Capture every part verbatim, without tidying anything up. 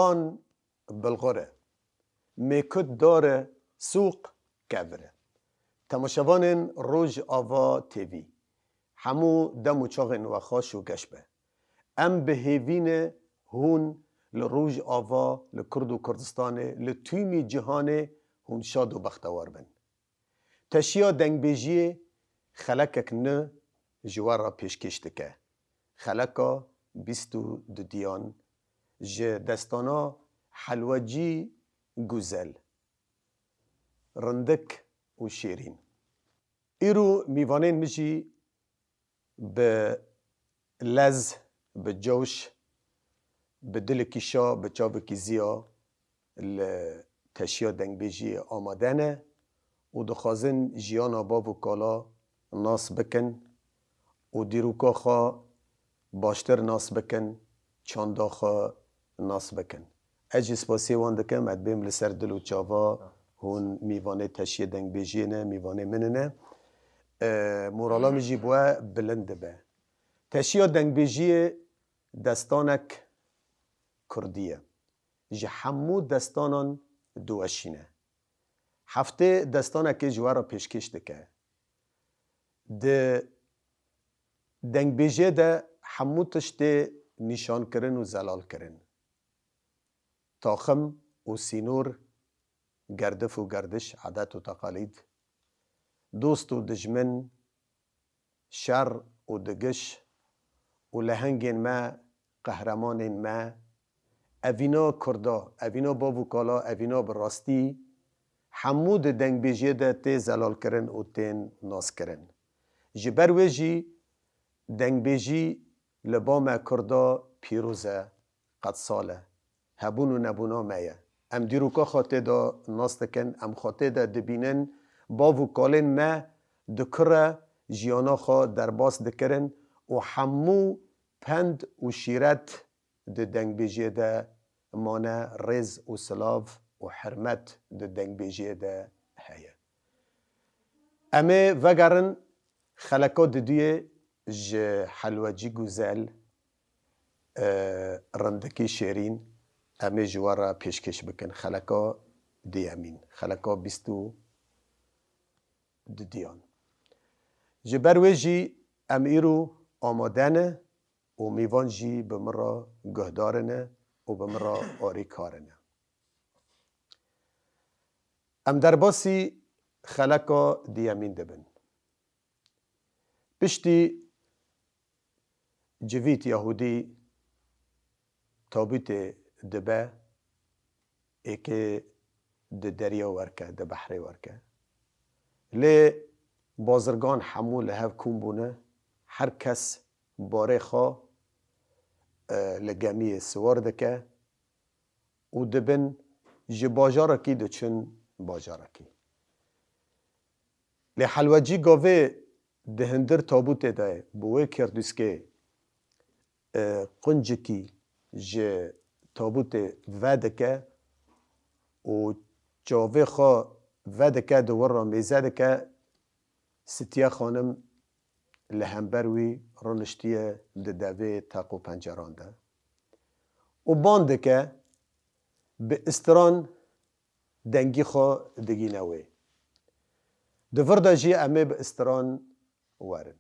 An Bilxore, Mêkut dare, sûq kevire. Temaşevanên Rojava T V, hemû dem û çaxên we xweş û geş be. Em bi hêvî ne hûn li Rojava, li Kurd û Kurdistanê, li tûmî cîhanê hûn şad û bextewar bin. Teşiya dengbêjiyê xelekek nû ji we re pêşkêş dike. Xeleka bîst û dudiyan ji destana Helwecî Guzel, Rindik û Şêrîn. Îro mîvanên min jî bi lez, bi coş, bi dilekî şa, bi çavekî ziya li teşiya dengbêjiyê amade ne û dixwazin jiyana bav û kala nas bikin û dîroka xwe baştir nas bikin, çanda xwe nas bikin. Ez jî spasiyê wan dikim, ez dibêm li ser dil û çava hûn mîvanê teşiyê dengbêjiyê ne, mîvanê min ne. E, morala min jî bi we bilind dibe. Teşiya dengbêjiyê destanek kurdî ye. Ji hemû destanan diweşîne. Heftê destanekê ji we re pêşkêş dike. Di dengbêjiyê de hemû tişt tê nîşankirin û zelalkirin. Taxim û sînor, gerdif û gerdiş, adet û teqalîd, dost û dijmin, şer û digiş û lehengên me, qehremanên me, evîna kurda, evîna bav û kala, evîna bi rastî hemû di dengbêjiyê de tê zelalkirin û tên naskirin. Ji ber wê jî dengbêjî li ba me kurda pîroz e, qedsal e. Hebûn û nebûna me ye. Em dîroka xwe tê de nas dikin, em xwe tê de dibînin, bav û kalên me di kure jiyana xwe derbas dikirin û hemû pend û şîret di dengbêjiyê de mane, rêz û silav û hurmet di dengbêjiyê de heye. Em ê vegerin xeleka diduyê ji Helwecî Guzel, e, Rindikî Şêrîn, em ê ji we re pêşkêş bikin. Xeleka diyemîn, xeleka bîst û dudiyan. Ji ber wê jî em îro amade ne û mîvan jî bi min re guhdar ne û bi min re arîkar ne. Em derbasî xeleka diyemîn dibin. Piştî civît Yahûdî tabûtê dibe, êkê di derya werke, di behrê werke. Lê bazirgan hemû li hev kom bûne, her kes barê xwe, e, li gemiyê siwar dike û dibin ji bajarekî diçin bajarekî. Lê Helwecî gavê di hindir tabûtê de ye, bi wê kêrdûskê, e, quncikî ji tabûtê vedike û çavê xwe vedike, di wir re mêze dike, Sitiye xanim li hember wî rûniştiye di devê teq û penceran de û ban dike, bi istiran dengî xwe digîne wê. Di vir de jî em ê bi istiran werin.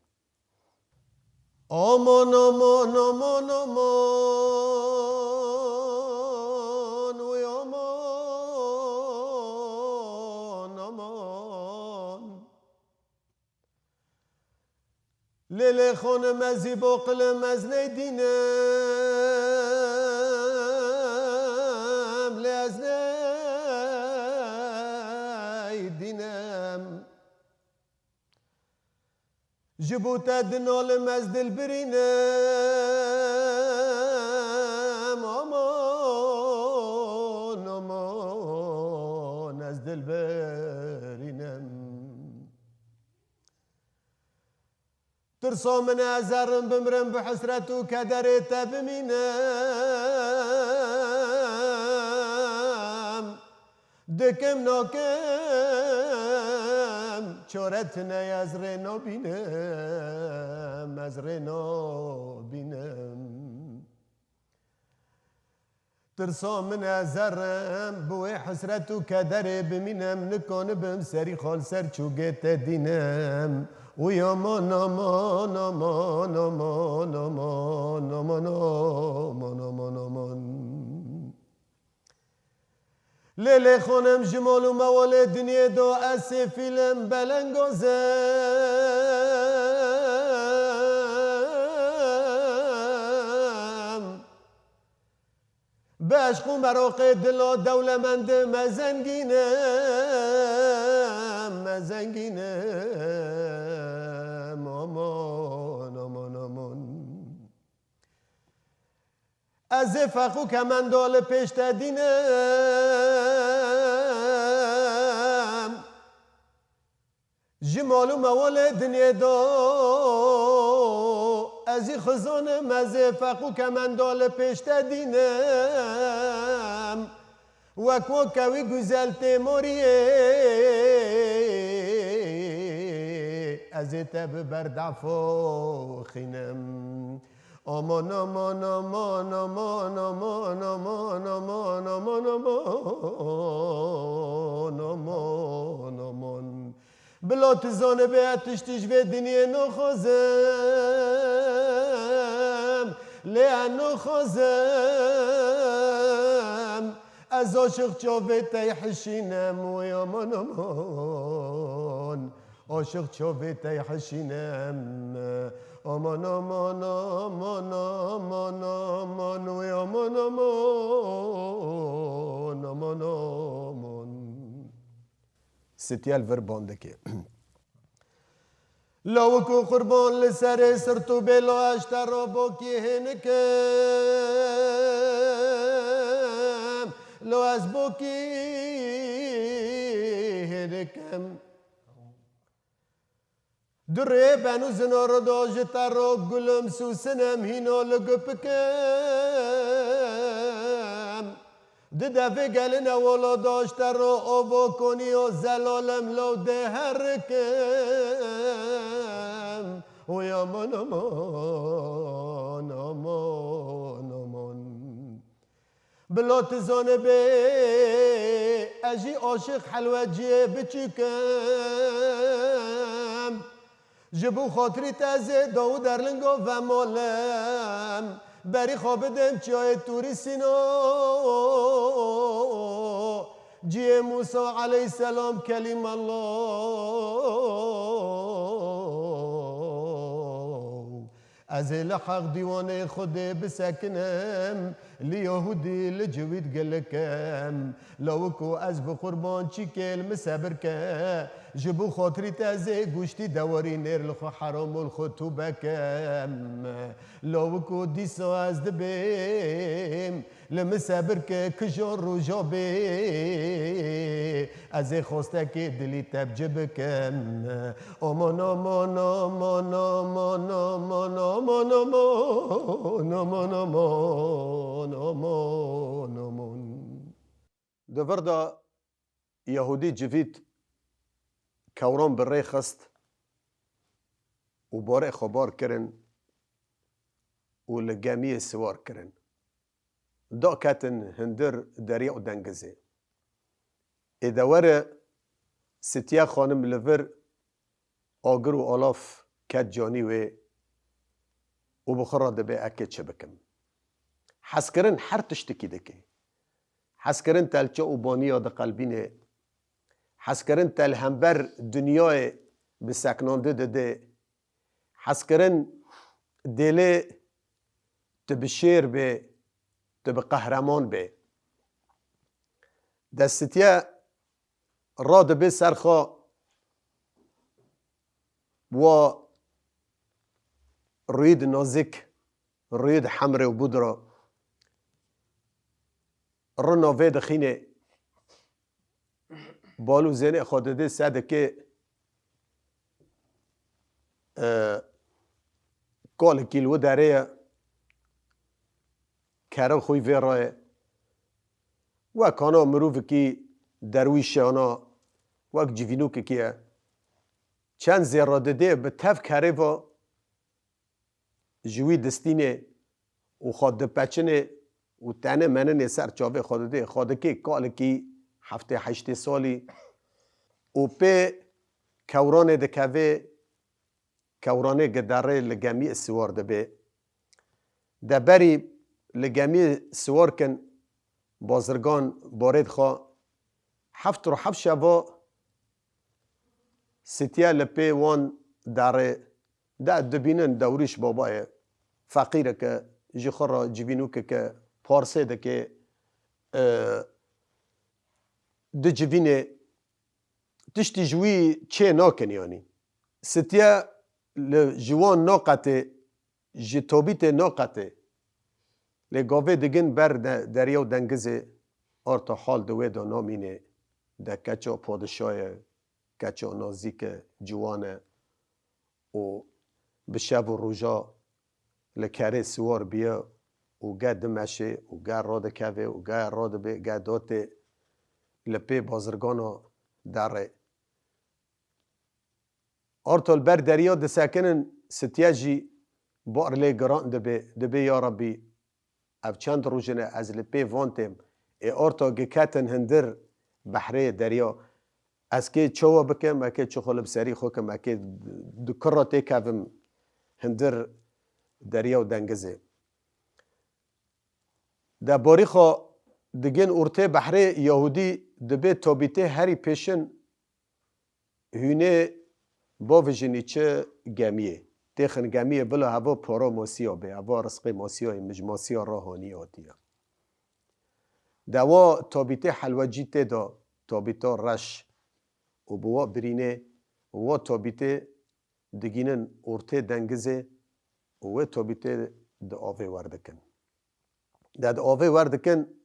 Aman, aman, aman, aman, oy aman, aman. Lê, lê xanim, ez î boqilim, ez neydînim, lê ez neydînim. Ji bo te dinalim, ez dilbirînim, aman, aman, ez dilbirînim. Tirsa min e, ez herim bimrim, bi hesret û kederê te bimînim. Dikim nakim, çare tune ye, ez rê nabînim, ez rê nabînim. Tirsa min e zerrem, bi wê hesret û kederê bimînem, nikanibim serî xal ser çûgê te dînem. Û aman, aman, aman, aman, aman, aman, aman, aman, aman. Lê lê xanim ji mal û mewalê dinyê do ez sêfîlim belengozim. Bi eşq û meroqê dilo dewlemendim, ez zengînim, ez zengînim. Aman, aman, aman. Ez ê feq û kemendo li pêş te dînim. Ji mal û mewalê dinyê do ez jî xizanim, ez ê feq û kemendo li pêş te dînim. Wek wek wî güzel tê moriyê, ez ê te bi berdafo xînim. Aman, aman, aman, aman, aman. Bila tu zanibê ez tiştî ji vê dinyê naxwazim, lê ez naxwazim. Ez aşiq çavê te hişînim, wê aman, aman. Aşiq çavê te hişînim. Aman, aman, aman, aman, aman, wê aman, aman, aman, aman. Sitiye li vir bandikê. Lawik û qurban li serê sirt û bêlo, ez ji te re bokî hênikim. Lo ez bokî hênikim. Durê ben û zinor do ji te ro gulum sûsinim hîno li gupikim. Di devê gelin ewolo do ji te ro ovo konî yo zelalim lo dê herikim. Oy aman, aman, aman, aman. Bila tu zanibê, ez jî aşiq helweciyê biçûk im. Ji bo xatirî te ez ê daw û derlingo vemolim. Berî xwe bidim çiyayê Tûrî Sîno. Ciyê Mûsa aleyhîsselam kelîmallah. Ez ê li heq dîwanê Xwedê bisekinim, li Yahûdî li civîd gilikim. Lawiko ez bi qurban çîkê li min sebir ke, ji bo xatirî te ez ê guştî dewarî nêr li xwe heram û li xwe tûbe kem. Lawiko dîsa ez dibêm, li min sebir ke kijan roja bê, ez ê xwestekê dilî te bi cih bikim. Aman, aman, aman. Di vir de Yahûdî civîd kewran bi rê xist û barê xwe bar kirin û li gemiyê siwar kirin. Daketin hundir derya û dengizê. Ê de were Sitiye xanim li vir agir û alaf ket canî wê û bi xwe re dibê, eke çi bikim? Hezkirin her tiştikî dike. Hezkirin te li çav û baniya diqelbînê. Hezkirin te li hember dinyayê bi seknandî didê. Hezkirin dêlê tu bi şêr bê, tu bi qehreman bê. Destitiye radibe ser xwe, wa rûyê di nazik, rûyê di hemrê û bûd re, ri navê dixînê, bal û zênê xwe didê sedikê, e, kalikî li wî derê ye, kerê xwe yî vê re ye. Wek ana mirovikî derwîşe ana, wek civînokekî ye. Çend zêra didê bi tev kerê ve ji wî distînê û xwe dipeçinê û tenê menenê ser çavê xwe didê, xwe dikê kalikî heftê heştê salî û pê kewranê dikevê, kewranê giderê li gemiyê siwar dibê. De berî li gemiyê siwar kin, bazirgan barê dixwe, heft roj heft şeva sitiye li pê wan derê. De dibînin dewrîş babayê feqîreke ji xwe re civînûkeke parsê dike, e, di civînê tiştî ji wî çê nakin yanî. Sitiye li ji wan naqetê, ji tobîtê naqetê. Lê gavê digin ber de, derya û dengizê, arta hal di wê de namîne, de keça padişaye, keça nazîke, ciwane û bi şev û roja li kerê siwar biye û ge dimeşê û ge radikeve û ge radibê, ge datê li pê bazirgana derê. Arta li ber derya disekinin, sitiye jî bar lê giran dibe, dibê ya Rabbî, ev çend roj in e ez li pê van têm, ê arta giketin hindir behrê derya. Ez kê çawa bikim, ez kê çi xwe li bi serî xwe kim, ez kê di kira têkevim hindir derya û dengizê. De barî xwe digin ortê behrê Yahûdî dibê tobîtê herî pêşin hûnê bavijin îçi gemiyê. Têxin gemiyê bila heva para masiya bê, heva rizqê masiya ye, min ji masiya re hanî hatiye. De wa tobîtê helwecî tê de, tobîta reş û bi wa birînê, wa tobîtê digînin ortê dengizê û wê tobîtê di avê werdikin. De di avê werdikin,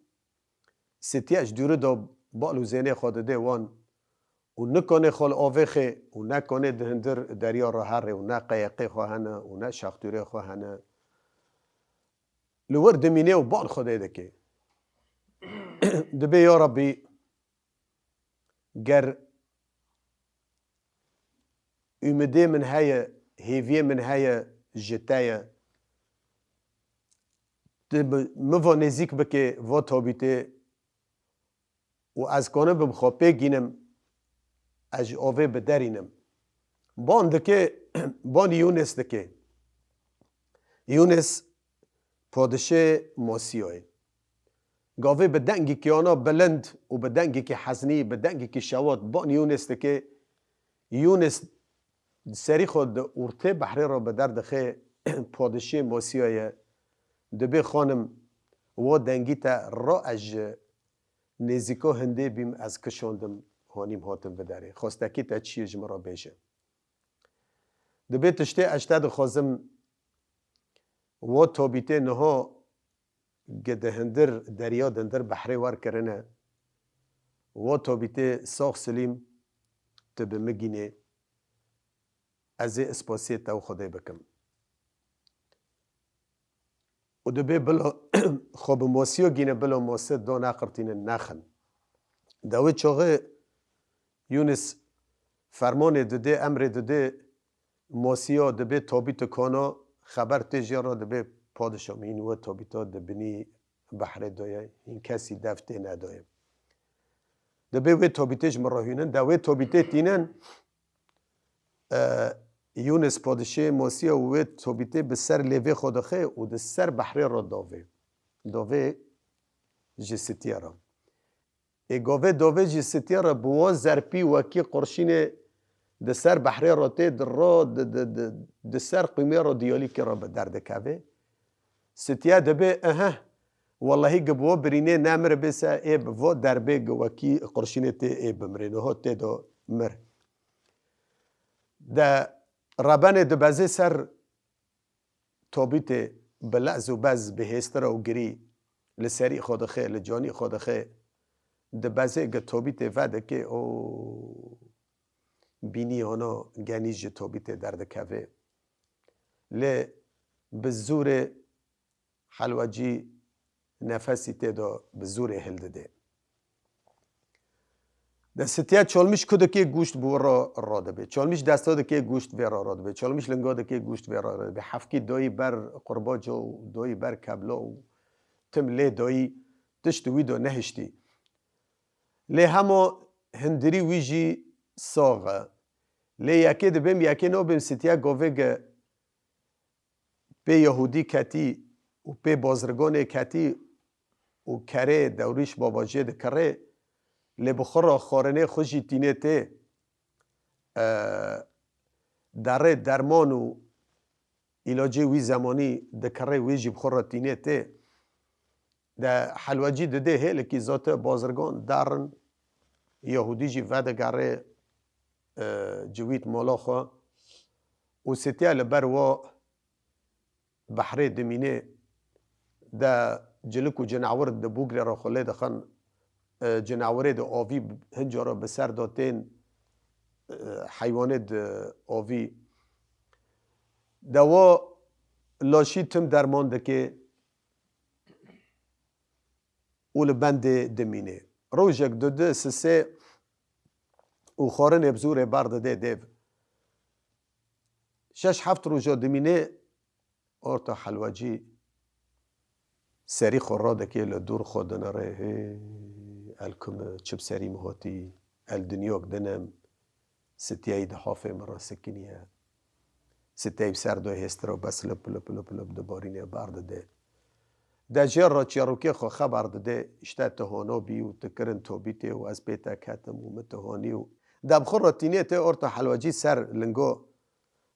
sitiye ji dûrî de bal û zênê xwe didê wan û nikanê xwe li avê xê û nekanê di hindir derya re herê û ne qeyeqê xwe hene û ne şaxtûrê xwe hene. Li wir dimînê û bal Xwedê dike. Dibê ya Rabbî, ger umidê min heye, hêviyê min heye ji te ye, tu bi, min va nêzîk bike va tobîtê û ez kanim bim xwe pê gînim, ez ji avê biderînim. Ban dike, banî Yûnis dike. Yûnis padişê Masiyayê. Gavê bi dengekî ana bilind û bi dengekî heznî, bi dengekî şewat ban Yûnis dike. Yûnis di serî xwe di ortê behrê re bi der dixe, padişê Masiyayê, dibê xanim, wo dengî te ra ez ji nêzîka hindê bîm, ez kişandim, hanîm hatim vi derê. Xwestekî te çi ye ji min re bêje. Dibê tiştê ez te dixwazim, wo tobîtê niha gi di hindir derya, di hindir behrê wer kirine. Wo tobîtê sax silîm tu bi min gînê, ez ê spasiyê te û Xwedê bikim. Û dibê bila xwe bi Mosiya gîne, bila Mose da neqirtînin, nexin. De wê çaxê Yûnis fermanê didê, emrê didê, Mosiya dibê tobît dikana, xeber tê jê re, dibê padişa min, hîn we tobîta di binî behrê de ye, hîn kesî dev tê nedaye. Dibê wê tobîtê ji min re hûnin, de wê tobîtê tînin, e, Yûnis padişê Mosiya wê tobîtê bi ser lêvê xwe dixe û di ser behrê re davê. Davê ji sitiye re. Ê govê dovê jî sitiye re bi wo zerpî wekî qurşînê di ser behrê re tê, di ro, di, di, di, di ser qûmê re diyalîkê re bi derdikeve. Sitiye dibê, ehe, wellehî gi bi wo birînê nemiribe se ê bi vo derbê gi wekî qurşînê tê ê bimrê. Niho tê do mir. De rebenê dibezê ser tobîtê bi lez û bez, bi hêstira û girî li serî xwe dixe, li canî xwe dixe, dibezê gi tobîtê vedike û bînî hona genî ji tobîtê derdikeve. Lê bi zûrê helwecî nefesî tê de bi zûrê hildide. De sitiya çolmîş ku dike gûşt bi ra radibe. Çolmîş desta dike gûşt vê ra radibe. Çolmîş linga dike gûşt vê ra radibe. Hefkî doyî ber qurbaca û doyî ber kebla û tim lê dayî, tişt wî do nehiştî. Lê hema hindirî wî jî sax e. Lê yekê dibêm, yekê nabêm, sitiya govê ge pê Yehûdî ketî û pê bazirganê ketî û kerê dewrîş babaciyê dikirê, lê bi xwe re xwarinê xwe jî tînê tê. E, derê derman û îlacê wî zemanî dikirê, wê jî bi xwe re tînê tê. De helwecî didê hêlikî zate bazirgan derin, Yehûdî jî vedigerê, e, civît mala xwe û sitiya li ber wa behrê dimînê, de cilik û cinawir di bûgrê re xwe lê dixin, e, cinawirê di avî hin cara bi ser de tên, e, heywanê di avî. De wa laşî tim derman dike û li bendê dimîne. Rojek, du, du, sisê û xwarinê bi zorê ber dide dêv. Şeş heft roja dimîne, orta helwecî serî xwe radike, li dûr xwe dinere, hê, el ku min çi bi serî min hatî, el dinyok dinim, sitiyayî di hafê min re sikiniye. Sitiyayî bi ser doyê hêstira bes lip, lip, lip, lip dibarîne, ber dide. De jê re çîrokê xwe xeber dide, îşte tu hano bî û tu kirin tobîtê û ez pê te ketim û min tu hanî û de bi xwe re tînê tê orta helwecî ser lingo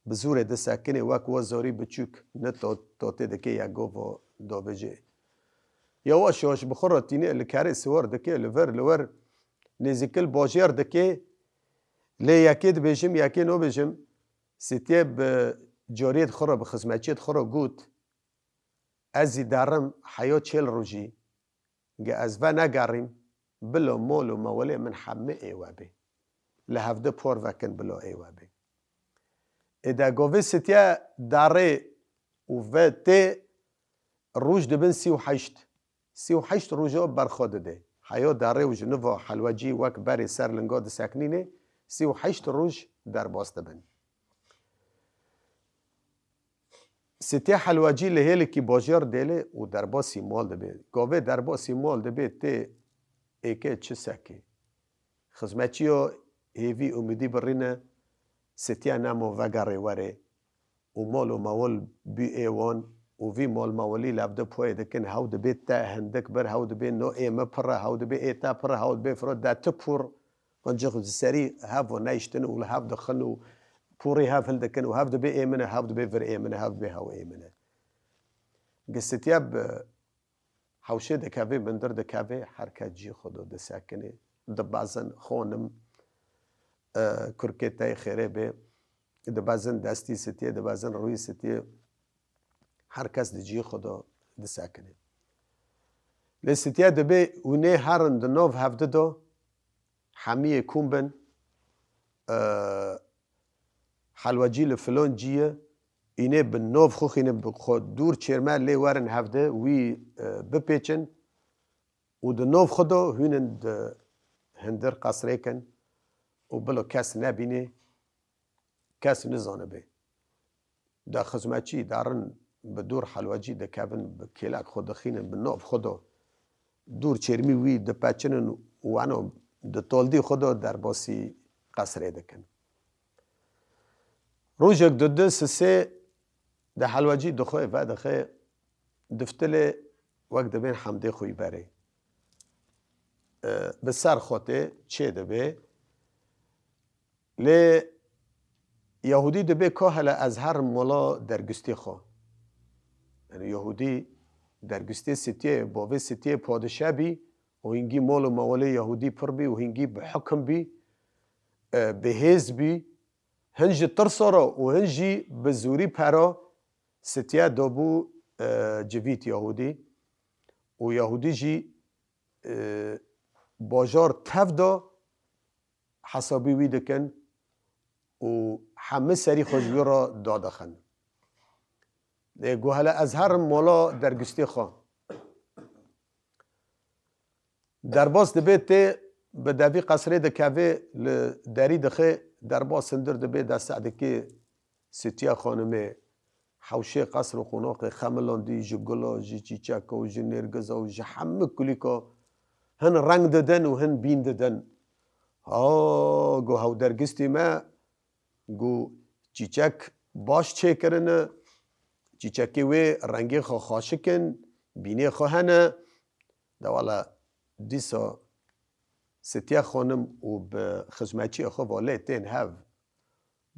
bi zorê disekinê, wek we zorî biçûk ne to-, totê dike ya gova dobêjê. Yawaş yawaş bi xwe re tînê li kerê siwar dike, li vir li wir nêzîkil bajêr dike, lê yekê dibêjim, yekê nobêjim, sitiyê bi cariyê xwe re, bi xizmetçiyê xwe re got, ez zî derim heya çêl rojî, ge ez venegerîm, bilo mol û mewelê min hemî ê we bê. Li hevdi por vekin, bilo ê we bê. Ê de govê sitiye darê û ve tê roj dibin sî û heşt. Sî û heşt roja berxwe dide. Heya darê û ji niva helwecî wek berê ser linga diseknîne, sî û heşt roj derbas dibin. Sitê helwecî li hêlikî bajêr dêle û derbasî mal dibe. Gavê derbasî mal dibe tê êke çi sekê. Xizmetçiyo hêvî umîdî birîne, sitiya nemo vegerê werê û mal û mewil bî ê wan û vî mal mewilî levde poyê dikin, hew dibê te hindik bir, hew dibê no ê me pir e, hew dibê ê te pir e, hew dibê firo de ti pûr. Ancî ji serî hev û neyştin û li hev dixin û pûrî hev hildikin û hev dibê ê min e, hev dibê vir ê min e, hev dibê hew ê min e. Gisitiye bi hewşê dikevê, bindir dikevê, her kes cî xwe do disekinê. Dibezin xonim, e, kurkê te yê xêrê bê, dibezin destî sitiyê, dibezin rûyî sitiyê. Her kes di cî xwe do disekinê. Lê sitiye dibê hûn ê herin di nav hevdi do, hemiyê kom bin, e, helwecî li filon cî ye, înê bi nav xwe xînin bi xwe dûr çêrme lê werin hevdi wî, e, bipêçin û di nav xwe do hûnin di hindir qesrê kin û bilo kes nebînê, kes nizanibe. De xizmetçî derin bi dûr helwecî dikevin, bi kêlek xwe dixînin, bi nav xwe do dûr çêrmî wî dipeçinin û weno di toldî xwe do derbasî qesrê dikin. Rojek di du sisê de helwecî dixwe vedixe diftilê wek dibên hemdê xwe yî berê. E, bi ser xwe tê çê dibe. Lê Yahûdî dibê ka hele ez herim mala dergustê xwe. Yani Yahûdî dergustê sitiyê, bavê sitiyê padişe bî û hingî mal û mewelê Yahûdî pir bî û hingî bi hukim bî, e, bi hêz bî. Hin ji tirsa re û hin jî bi zûrî pera sitiye dabû, e, civît Yahûdî û Yahûdî jî, e, bajar tev da hesabî wî dikin û hemî serî xwe ji wî re dadixin. Lê got hele ez herim mala dergustê xwe. Derbas dibe tê bi devî qesrê dikeve li derî dixe, derbas hundir dibe dest dike sitiya xanimê. hewşê qesr û qonaxê xemilandî ji gula, ji çîçeka û ji nêrgiza û ji hemû kulîka hin reng didin û hin bîn didin. Ha, got, hew dergistî me, got, çîçek baş çêkirine, çîçekê wê rengê xwe xweşik in, bînê xwe hene. De wele dîsa Sitiye Xanim û bi xizmetçiyê xwe va lê tên hev.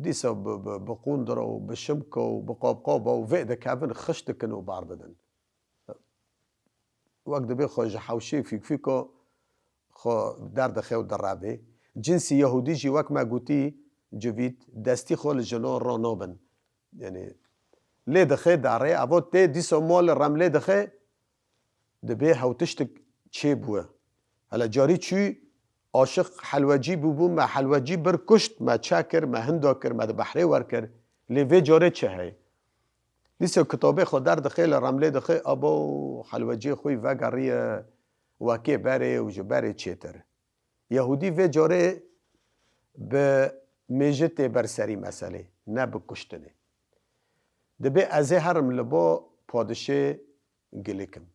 Dîsa bi, bi, bi qundira û bi şimka û bi qabqaba û vê dikevin, xişt dikin û bar didin. Wek dibê xwe ji hewşê fîkfîka xwe derdixe û direvê. Cinsî Yehûdî jî wek me gotî civîd destî xwe li jinan ranabin. Yanî lê dixe darê, evo tê dîsa malê remlê dixe, dibê hew tiştik çêbûye. Hele carî çû aşiq helwecî bûbû, me helwecî bir kuşt, me çe kir, me hinda kir, me di behrê wer kir. Lê vê carê çi heye? Dîsa kitabê xwe derdixe, li remlê dixe, abo helweciyê xwe yî vegeriye wekê berê û ji berê çêtir. Yehûdî vê carê bi mêji tê ber serî meselê, ne bi kuştinê. Dibê ez ê herim li bo padişê gilikim.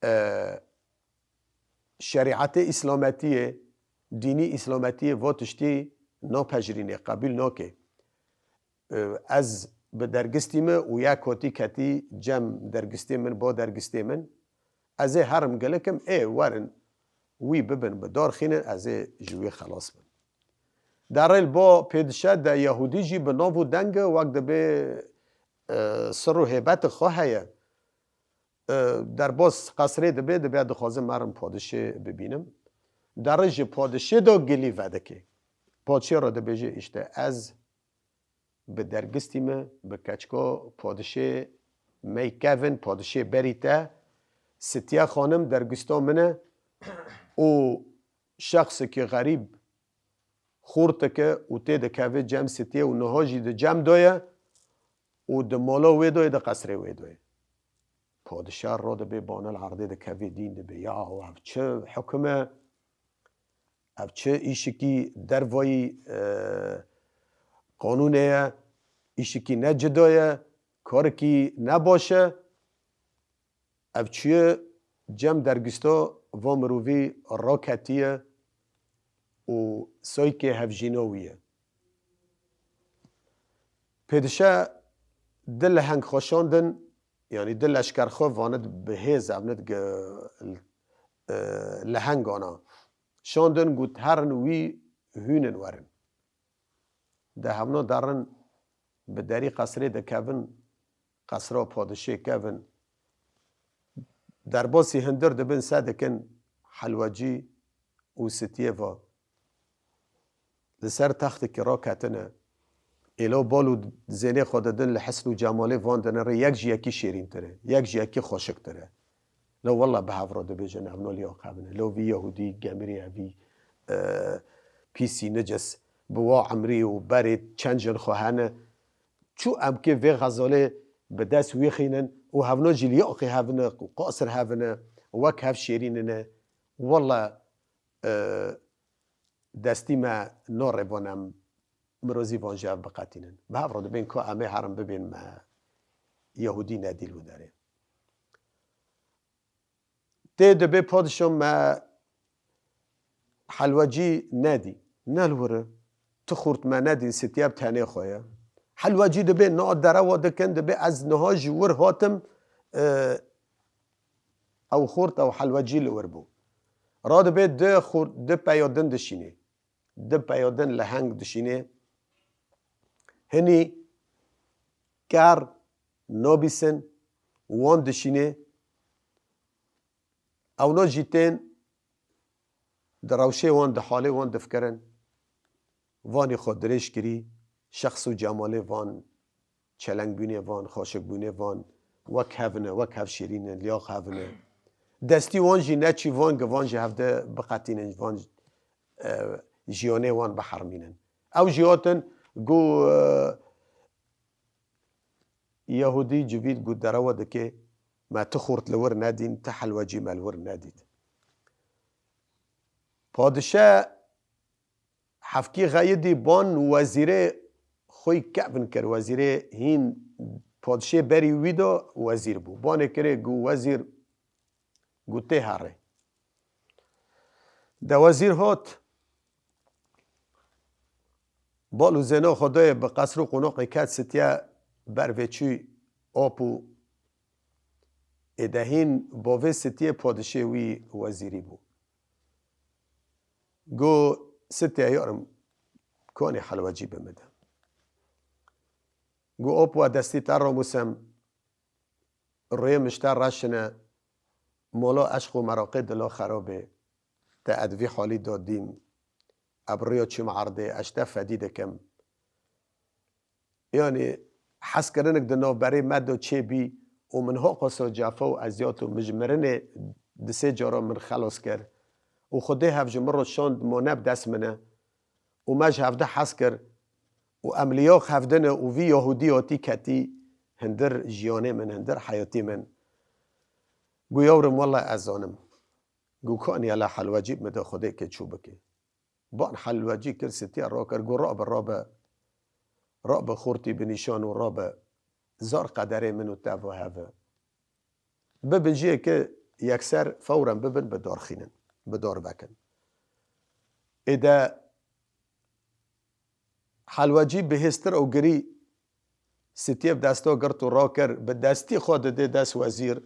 E, şerîetê îslametiyê, dînî îslametiyê vo tiştî napejirînê, qebûl nake. E, ez bi dergistî me û ya kotî ketî cem dergistê min, bo dergistê min, ez ê herim gilikim, ê werin wî bibin bi dar xînin, ez ê ji wî xelas bim. Derê li bo pêdişe de Yehûdî jî bi nav û deng e, wek dibê, e, sir û hêbeti xwe heye. E, derbas qesrê dibê, dibê dixwazim merim padişê bibînim. Derê ji padişê de gilî vedike. Padişê re dibêje, îşte ez bi dergistî me, bi keçika padişê me yî kevin, padişê berî te, Sitiye Xanim dergista min e û şexsekî xerîb xortike û tê dikeve cem Sitiyê û niha jî di cem de ye û di mala wê de ye, di qesrê wê de ye. Padişah radibê banil erdê dikevê dîn dibê. Ya ev çi hukim e? Ev çi îşikî dervayî, e, qanûnê ye? Îşikî ne cida ye? Karekî ne baş e? Ev çûye cem dergista va mirovî raketiye û soykê hevjîna wî ye. Pêdişe di leheng xwe şandin, yanî di leşker xwe vanit bi hêz evnit gi-, e, lehengana. Şandin got, herin wî hûnin werin. De hevno derin bi derî qesrê dikevin, qesra padişê kevin. Derbasî hundir dibin, se dikin helwecî û Sitiyê va. Li ser textekî raketine. Êlo bal û zênê xwe didin li hisn û cemalê van dinire, yek ji yekî şêrîntir e, yek ji yekî xweşiktir e. Lo wela bi hev re dibêjin, ev no liyaqe bine. Lo vî Yehûdî gemirî evî, e, pîsî nicis, bi wa emrî û berê çend jin xwe hene. Çû em kê vê xezalê bi dest wî xînin û hevno jî liyaqê hevine, qasir hevine, wek hev şêrînine. Wela, e, destî me norêbon em mirozî van ji ev biqetînin. Bi hev re dibên ku em ê herin bibên me Yehûdî nedî li wî derê. Tê dibê padişo me helwecî nedî. Ne li wir e. Tu xurt me nedîn, Sitiye bi tenê xwe ye. Helwecî dibê na derewa dikin, dibê ez niha ji wir hatim, e, ew xurt, ew helwecî li wir bû. Radibê di xurt, di peya din dişînê. Di peya din leheng dişînê. Hinî ker nabîsin, wan dişînê. Ewna jî tên di rewşê wan, di halê wan difikirin. Vanê xwe dirêj kirî, şexs û cemalê van, çelengbûnê van, xweşikbûnê van, wek hev in e, wek hev şêrîn in, liyaq hev in e. Destî wan jî neçî van, gi van ji hev de biqetînin, van, e, jiyanê wan bihermînin. Ew jî hatin, got, e, Yehûdî civîd got, derewa dikê, me ti xurt li wir nedîn, ti helwecî me li wir nedît. Padişe Hefkî xeyidî ban wezîrê qoy kevin kir wezîrê hîn padişê berî wî de wezîr bû. Banê kirê gu wezîr gu tê herê. De wezîr hat, bal û zêna xwe dayê bi qesr û qonoqê ket sitiye ber vê çû ap û ê de hîn bavê sitiyê padişê wî wezîrî bû. Gu sitiye yarim kanê helwecî bi min de. Gu ap wa destî te ramusem, rê mişte reşine, molo eşq û meraqê dilo xerabê. Te ed vî halî da dîm. Eb rêya çim erdê, ez te fedî dikim. Yanî hezkirinik di navberê me de çêbî û min hoqasa cefa û eziyat û min ji mirinê di sê cara min xelas kir. Û Xwedê hev ji min re şand, ma ne bi dest min e. Û me ji hevde hez kir. Û em li yax hevdine û vî Yahûdî hatî ketî hindir jiyanê min, hindir heyatî min. Gu yawrim wela ez zanim. Gu kaniye la helwecî bi min de Xwedê ke çû bike. Ban helwecî kir, sitiye rakir, gu rabe, rabe, rabe xortî bi nîşan û rabe zar qederê min û te va heve. Bibin jiyê ke yekser fewren bibin bi dar xînin, bi dar vekin. Ê de helwecî bihêstir û girî sitiye bi desta girt û rakir, bi destî xwe didê dest wezîr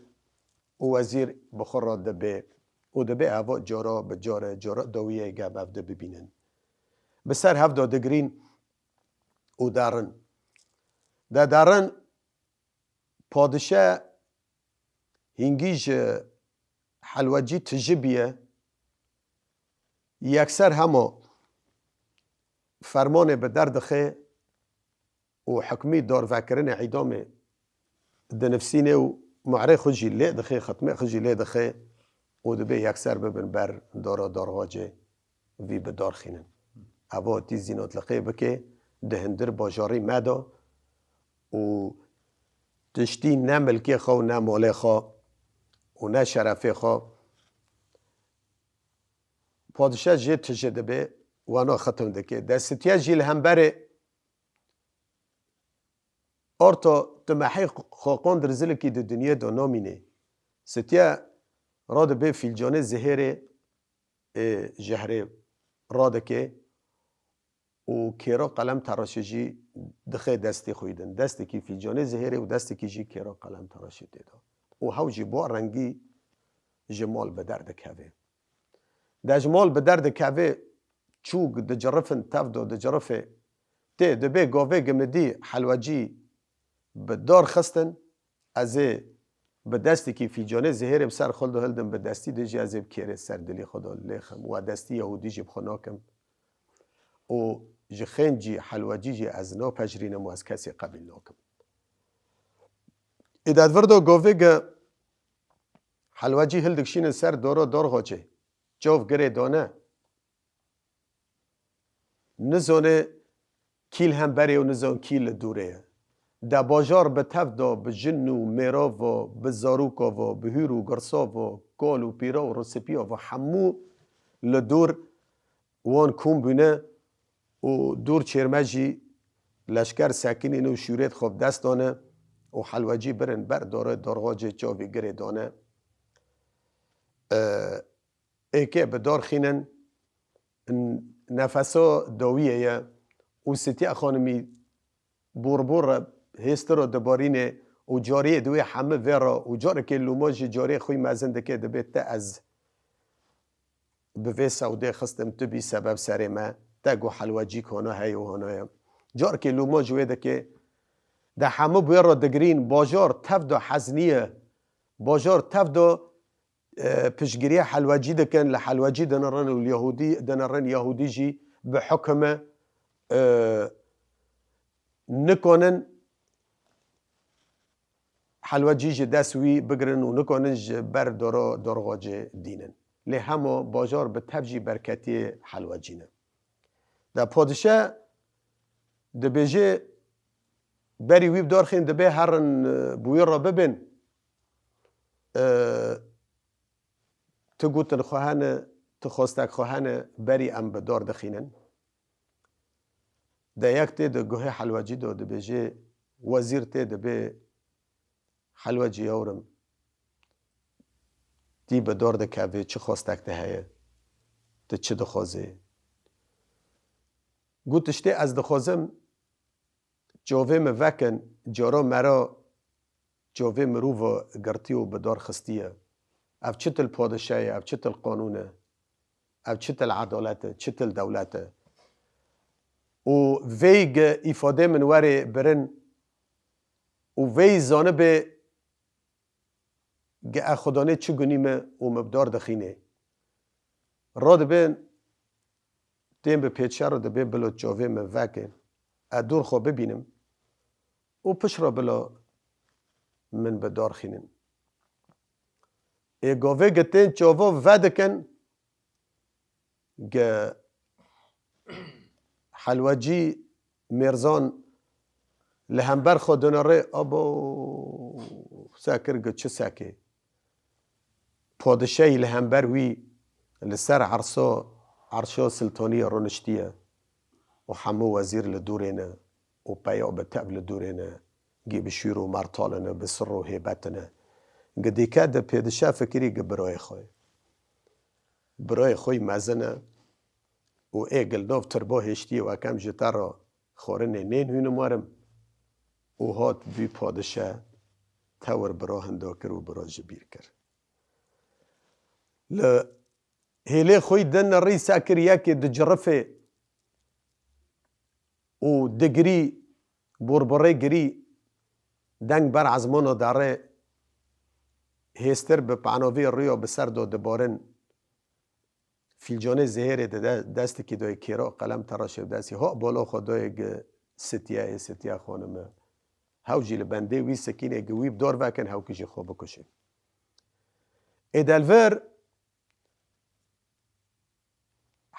û wezîr bi xwe re dibê û dibê heva cara bi care, cara dawiyê gem ev de bibînin. Bi ser hev de digirîn û derin. De derin, padişe hingî ji helwecî tiji biye, yekser hema fermanê bi der dixe û hikmî darvekirinê îdamê dinivsînê û muhrê xwe jî lê dixe, xitmê xwe jî lê dixe û dibê yekser bibin ber dara darxacê vî bi dar xînin. Ev hatî zînotliqê bike di hindir bajarî me de û tiştî ne milkê xwe û ne malê xwe û ne şerefê xwe. Padişe jê tije dibe, wana xitim dike. Destitiye jî li hemberê orto tu mehê xoqan dirzilekî di dinyê de namînê. Sitiye radibe fîlcanê zihêrê ê jehrê radike û kêra qelem teraşê jî dixe destê xwe din. Destekî fîlcanê zihêrê û destekî jî kêra qelem teraşê tê de. Û hew jî bo rengî ji mal bi derdikeve. De ji mal bi derdikeve çûk dicirifin, tev do dicirife. Tê dibê govê gimidî helwecî bi dar xistin, ez ê bi destekî fîcanê zihêrê bi ser xwe de hildim, bi destî de jî ez ê bi kêrê ser dilî xwe de lêxim. Wa destî Yahûdî jî bi xwe nakim. Û ji xêncî helwecî jî ez napejirînim û ez kesê qebîl nakim. Ê de vir do govê ge helwecî hildikşînin ser doro dorxoçê. Çov girê dane. Nizone kî li hemberê û nizon kî li dûrê ye. De bajar bi tev de, bi jin û mêra ve, bi zaroka ve, bi hûr û girsa ve, kal û pîra û risipiya ve hemû li dûr wan kom bûne û dûr çêrme jî leşker sekinîne û şûrêt xwe bi dest dane û helwecî birin ber dore dorxocê çavî girê dane. Ê, êkê bi dar xînin, n-, nefeso dawiyê ye û Sitiya Xanimî bûrbûr re hêstiro dibarînê û cariyê di wê hemî vê re û carekê lûma jî cariyê xwî mezin dike, dibê te ez bi vê sewdê xistim, tu bî sebeb serê me, te got helwecîk hona heye û hona ye. Carekê lûma ji wê dike, de hemû bi wê re digirîn, bajar tev de hez niye, bajar tev de e, piştgiriya helwecî dikin, li helwecî dinirin û li yahûdî dinirin, yahûdî jî bi hukime, e, nikonin helwecî ji dest wî bigirin û nikonin ji ber doro dorxocê dînin. Lê hemo bajar bi tev jî berketiyê helwecî ne. De padişe dibêje, berî wî bi dar xîn dibê herin, e, bi wî re bibin. E, tu gotin xwe hene, tu xwestek xwe hene, berî em bi dar dixînin. Deyek tê di guhê Helwecî de dibêje, wezîr tê dibê, Helwecî yewrim, tî bi dar dikevê, çi xwestek te heye? Tu çi dixwazê? Got, tiştê ez dixwazim, çavê min vekin, cara mera çavê mirova girtî û bi dar xistiye. Ev çitil padişah ye, ev çitil qanûn e, ev çitil edalet e, çitil dewlet e. Û vêy gi îfadê min werê birin û vêy zanibê gi e xudanê çi gunî me û me bi dar dixînê. Radibin, tên bi pêçer û dibê bilo çavê min veke, e dûr xwe bibînim û pişt re bilo min bi dar xînin. Ê gavê gi tên çava vedikin, gi Helwecî Mêrzan li hember xwe dine rê, abo, sekir gi çi sekê. Padişahî li hember wî li ser ersa, erşa siltaniyê rûniştiye û hemû wezîr li dûrê ne û peya bi tev li dûrê ne, gî bi şûr û mertal ne, bi sir û hêbet ne. Gi dîke di pêdişe fikirî gi birayê xwe. Birayê xwe yî mezin e û ê gildav tirba hêştiyê wekem ji te re xwarinê nên hûnim werim û hat bî padişe tewir bira hinda kir û bira ji bîr kir. Li hêlê xwe yî din rî sekir yekê di cirifê û digirî, borbirê girî, deng ber ezmana derê, hêstir bi penavê rûya bi ser de dibarin, fîlcanê zihêrê di de-, destikî de kêra qelem teraşê bi destî, ha bala xwe dayê gi sitiye, ê sitiye xanime. Hew jî li bendê wî sikînê gi wî bi dar vekin, hewkî jî xwe bikuşin. Ê delvir,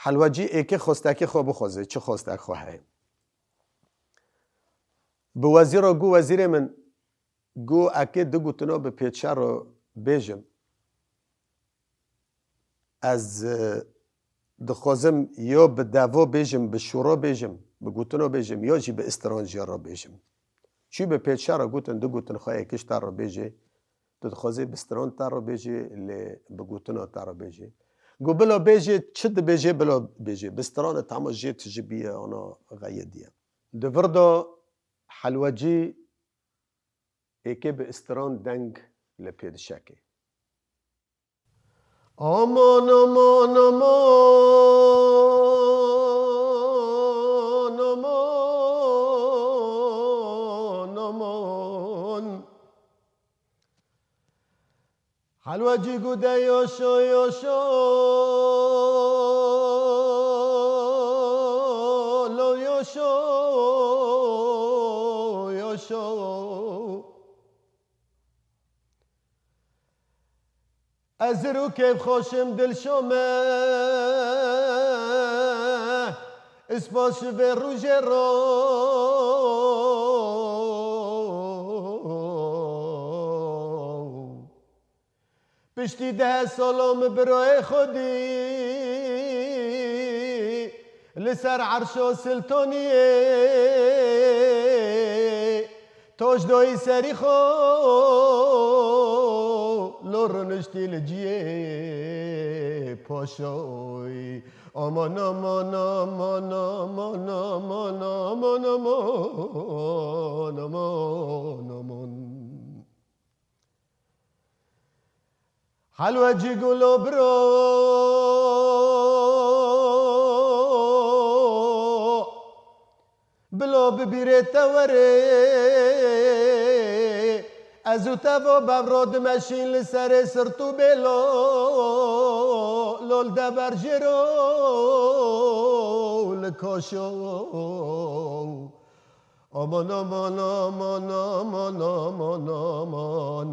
Helwecî êkê xwestekê xwe bixwaze, çi xwestek xwe heye. Bi wezîra gu, wezîrê min, gu ekê du gutina bi pêçero bêjim. Ez, e, dixwazim ya bi devo bêjim, bi şûro bêjim, bi gutino bêjim, ya jî bi istiran jê re bêjim. Çû bi pêçero gutin, du gutin xwe êkê ji te re bêjê, tu dixwazî bi stiran te re bêjê, lê bi gutina te re bêjê. Gu bila bêjê, çi dibêjê bila bêjê. Bi stiran e, tama jê tiji bîye, ana xeyê diye. Di vir de Helwecî êkê bi istiran deng li pêdişekê. Aman, aman, aman, aman, aman. Helwecî gu de yaşa, yaşa, lo yaşa, yaşa. Ez zir û kêfxweş im dilşa me, spas ji vê rojê re. Piştî deh sala min birayê xwe dî, li ser erşa siltaniyê, tac dayî serî xwe, lo rûniştî li ciyê paşayî. Aman, aman, aman, aman, aman, aman, aman, aman, aman. Helwecî gulo biro, bilo bibîrê te werê, ez û te va bevro dimeşîn li serê sirt û bêlo, lol de berjêro li kaşo. Aman, aman, aman, aman, aman, aman.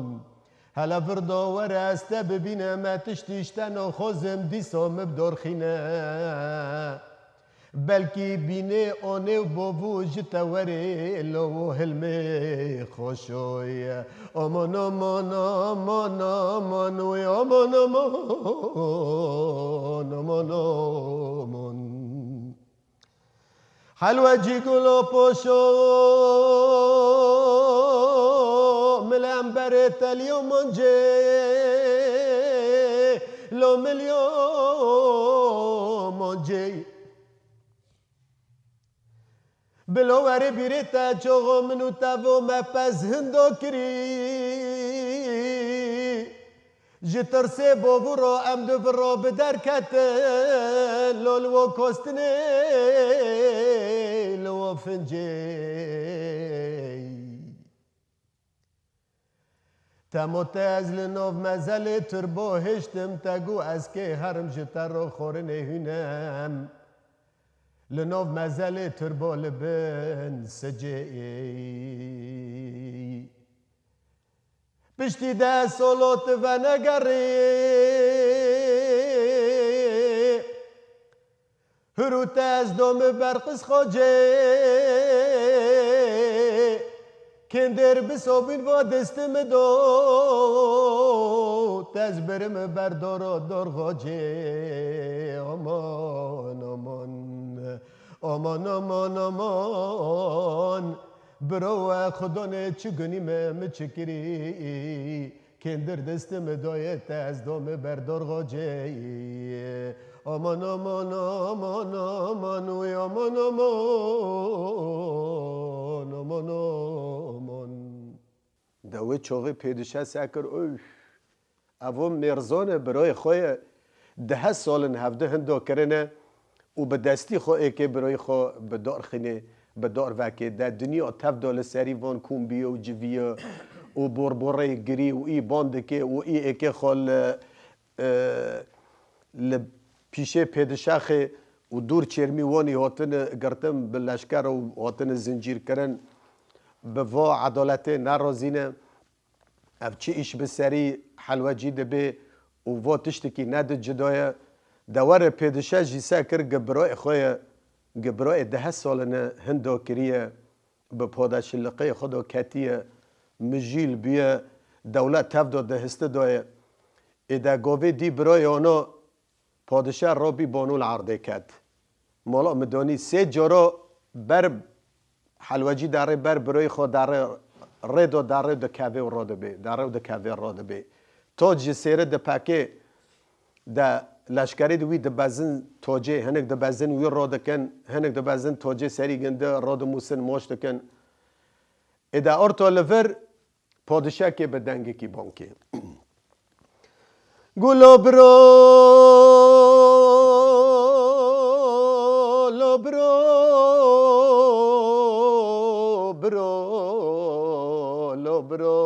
Hele vir da were ez te bibîne, me tiştî ji te naxwazim dîsa min bi dor xîne. Belkî bînê anê û bovû ji te werê lawo hilmê xweşoye. Aman, aman, aman, aman, wê aman, aman, aman, aman. Helwecî gulo poşo, milemberê telî û moncê, lo milyo moncê. Bilo werê bîrê te çoxo min û te vo me pez hindo kirî. Ji tirsê bovûro em di viro bi derketin, lo li wo kostinê, li wo fincê. Te mote ez li nov mezelê turbo hiştim, te gu ez kê herim ji te ro xorinê hûnem. Li nov mezelê turbo li bin sicê. Piştî de solo tu venegerî. Hür û tez do mi berqis xocê. Kêndêr bi sobîn va desti mi do. Tez biri mi ber doro dor xocê. Aman, aman. Aman, aman, aman. Biro we xudonê çi gunî me, mi çi kirî. Kêndir destê mi dayê te, ez do mi ber dor xocê. Aman, aman, aman, aman, uy, aman, aman, aman, aman. De wê çoxê pêdişe sekir, uy. Evo mêrzon e, biroyê xwe ye. Deh sal in hevdi hindo kirine û bi destî xwe êkê biroyê xwe bi dar xînê, bi dar vekê. De dinya tev do li serî van kombî û civî ye û borboreyê girî û î ban dike û î êkê xwe li, e, li pîşê pêdişaxê û dûr çêrmî wanî hatine girtin bi leşker û hatine zincîrkirin. Bi va edaletê nerazî ne. Ev çi îş bi serî helwecî dibe û va tiştekî ne di cida ye. De were pêdişe jî se kir gi birayê xwe ye, gi birayê deh salin e hindo kiriye, bi padeşiliqê xwe do ketiye, mijîl bûye, dewlet tev do di histi daye. Ê de govê dî birayê ana Padişah rabî bano li erdê ket. Mala min danî sê cara ber helwecî derê ber birayê xwe derê rê do derê dikeve û radibê. Derê û dikeve radibê. Tac ji sêre dipeke de leşkerê di wî dibezin tacê, hinek dibezin wî radikin, hinek dibezin tacê serî gindi radimûsin maç dikin. Ê de orto li vir Padişekê bi dengekî bankê. Gulo biro, lo biro, biro, lo biro.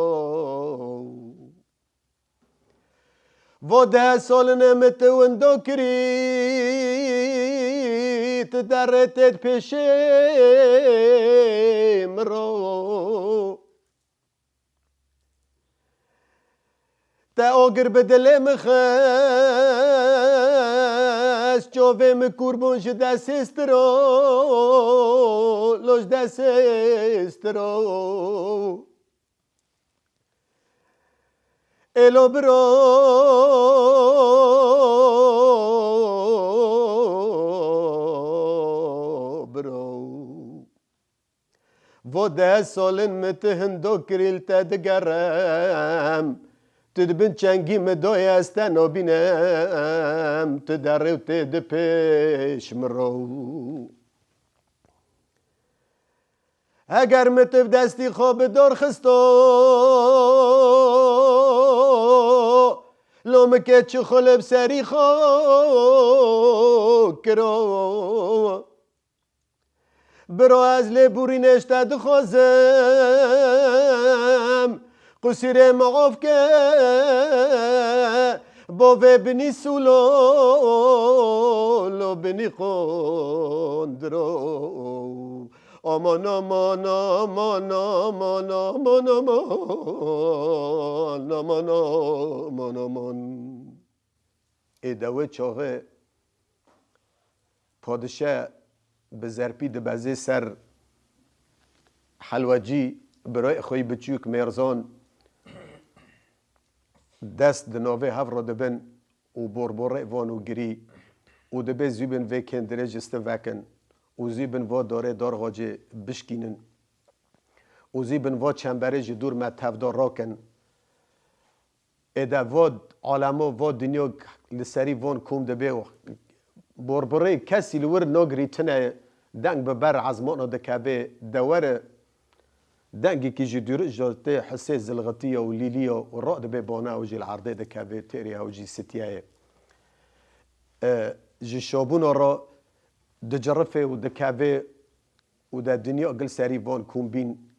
Vo deh solin e min tu windo kirî, tu derê têd pêşê min ro. Te agir bi dilê min xist, çavê min kûr bûn ji destê stiro, lo ji destê stiro. Ê lo biro, biro. Vo deh solin min tu hindo kirî li te digerem. Tu di bin çengî min doye ez te nabînem. Tu derê û tê di pêş min ro. Heger min tu bi destî xwe bi dor xisto, lo min ke çi xwe li bi serî xwe kiro. Biro ez lê bûrînê ji te dixwazim, qusîrê min of ke, bo vê binî sûlo, lo binî qondiro. Aman, aman, aman, aman, aman, aman, aman, aman, aman. Ê de wê çaxê padişe bi zerpî dibezê ser helwecî, birayê xwe yî biçûk mêrzan dest di navê hev re dibin û borborê van û girî û dibê zû bin vê kêndirê ji stiv vekin Û zî bin va darê darxacê bişkînin. Û zî bin va çemberê ji dûr me tevda rakin. Êde va alemo, va dinya li serî van kom dibe. Borbirê kesî li wir nagirîtine, deng bi ber ezmana dikeve, de were dengekî ji dûrî ji tê hisê zilxitiya û lîliya û radibe bana ew jî li erdê dikeve, têrê ew jî sitiye. E, ji şabûna re dicirife û dikeve û de dinya gil serî van kombîn.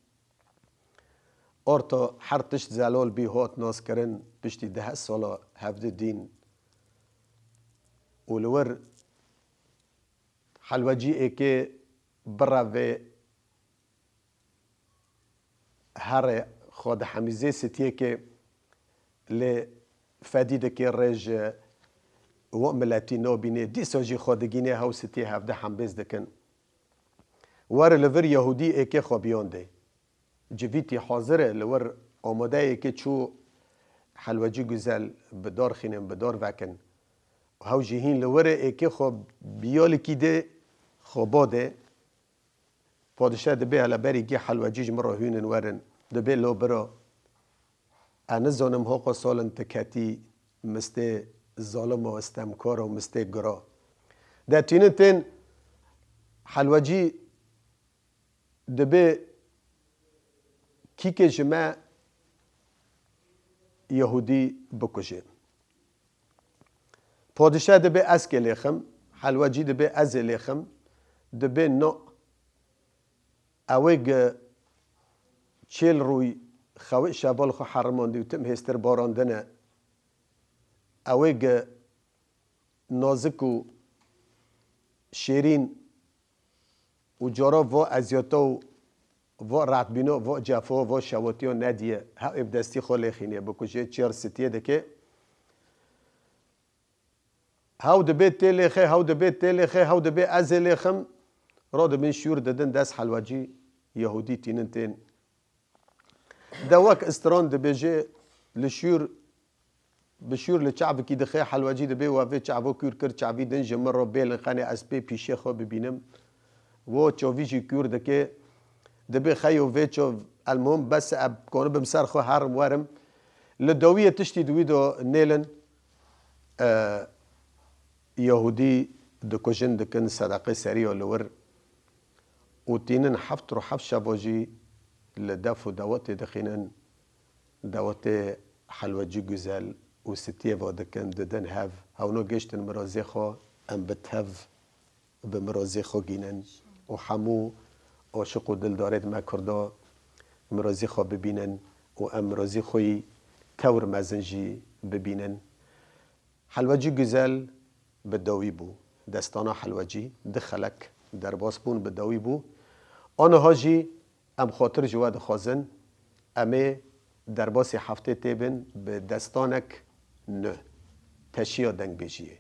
Orta her tişt zelal bî, hat naskirin, piştî deh sala hevdi dîn. Û li wir helwecî êkê birevê herê xwe dihemîzê sitiyekê lê fedî dikê rê ji we miletî nabînê, dîsa jî xwe digînê hew sitiyê hevdi hembêz dikin. Were li vir Yehûdî êkê xwe biyandê. Civîtî hazir e, li wir amadeyekê çû helwecî guzel bi dar xînin, bi dar vekin. Hew jî hîn li wir e, êkê xwe biyalikî dê, xwe badê. Padişah dibê hele berî gê helwecî ji min re hûnin werin. Dibê lo bira. Ez nizanim hoqa salin tu ketî mistê zalima, stemkara û mistê gira. De tînin tên helwecî dibê kîkê ji me Yehûdî bikuje. Padişah dibê ez kê lêxim, helwecî dibê ez ê lêxim, dibê no. Ewê gi çêl rûy xewê şeval xwe herimandî û tim hêstir barandine. Ewê gi nazik û şêrîn û cara va eziyeta û va rehetbîna, va cefa, va şewatiya nediye, hew ê bi destî xwe lêxînê, bikujê, çêr sitiyê dike. Hew dibê tê lêxê, hew dibê tê lêxê, hew dibê ez ê lêxim. Radibin şûr didin dest helwecî, Yehûdî tînin tên. De wek istiran dibêje, li şûr, bi şûr li çavekî dixê, helwecî dibê we vê çavo kûr kir, çavî din ji min re bêlin, qenê ez pê pîşê xwe bibînim. Wo çavî jî kûr dike, dibê xeyo vê çav, elmuhim bes e, konibim ser xwe herim werim. Li dawiyê tiştî di wî de nêlin, e, Yehûdî dikujin, dikin sedeqê serî ya li wir û tînin heft rû heft şeva jî li def û dawetê dixînin, dawetê helwecî guzel û sitiyê va dikin, didin hev, hewno gêştin mirazê xwe, em bi tev bi mirazê xwe gînin û hemû aşiq û dildarêd me Kurda mirazî xwe bibînin û em mirazî xwe yî tewr mezin jî bibînin. Helwecî Guzel bi dawî bû. Destana Helwecî di xelek derbas bûn, bi dawî bû. Aniha jî em xatir ji we dixwazin, em ê derbasî heftê têbin bi destanek nû, Teşiya Dengbêjiyê.